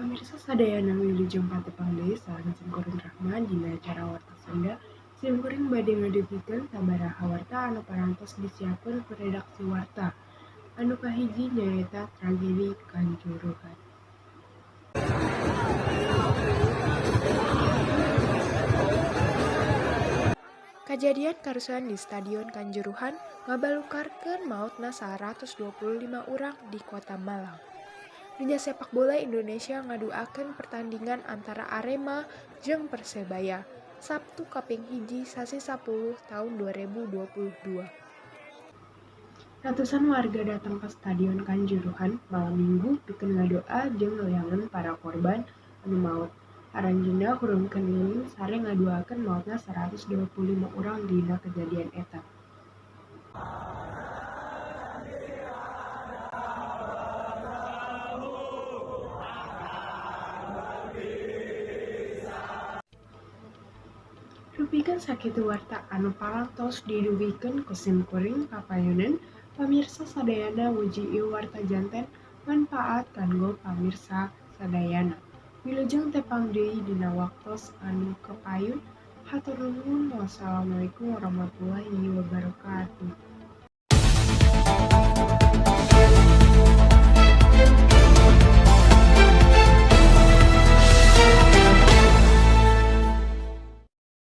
Pamirsa sadayana, wilujeng patepang deui sareng simkuring Rahma dina acara Warta Sunda. Simkuring bade ngadugikeun sabaraha warta anu parantos disiapkeun ku redaksi Warta. Anu kahiji nyaeta tragedi Kanjuruhan. Kajadian karusuhan di Stadion Kanjuruhan ngabalukarkeun maotna 125 urang di Kota Malang. Liga sepak bola Indonesia ngaduakeun pertandingan antara Arema jeung Persebaya, Sabtu kaping 1 sasi 10 taun 2022. Ratusan warga datang ka Stadion Kanjuruhan malam Minggu pikeun ngadoa jeung ngaliangan para korban anu maot. Aranjeunna hurungkeun lilin sare ngaduakeun maotna 125 urang dina kajadian eta. Rupikeun sakitu warta anu parantos didugikeun ku simkuring papayunan pamirsa sadayana, muji ieu warta janten manpaat kanggo pamirsa sadayana. Wilujeng tepang deui dina waktos anu kapayun, hatur nuhun, wassalamualaikum warahmatullahi wabarakatuh.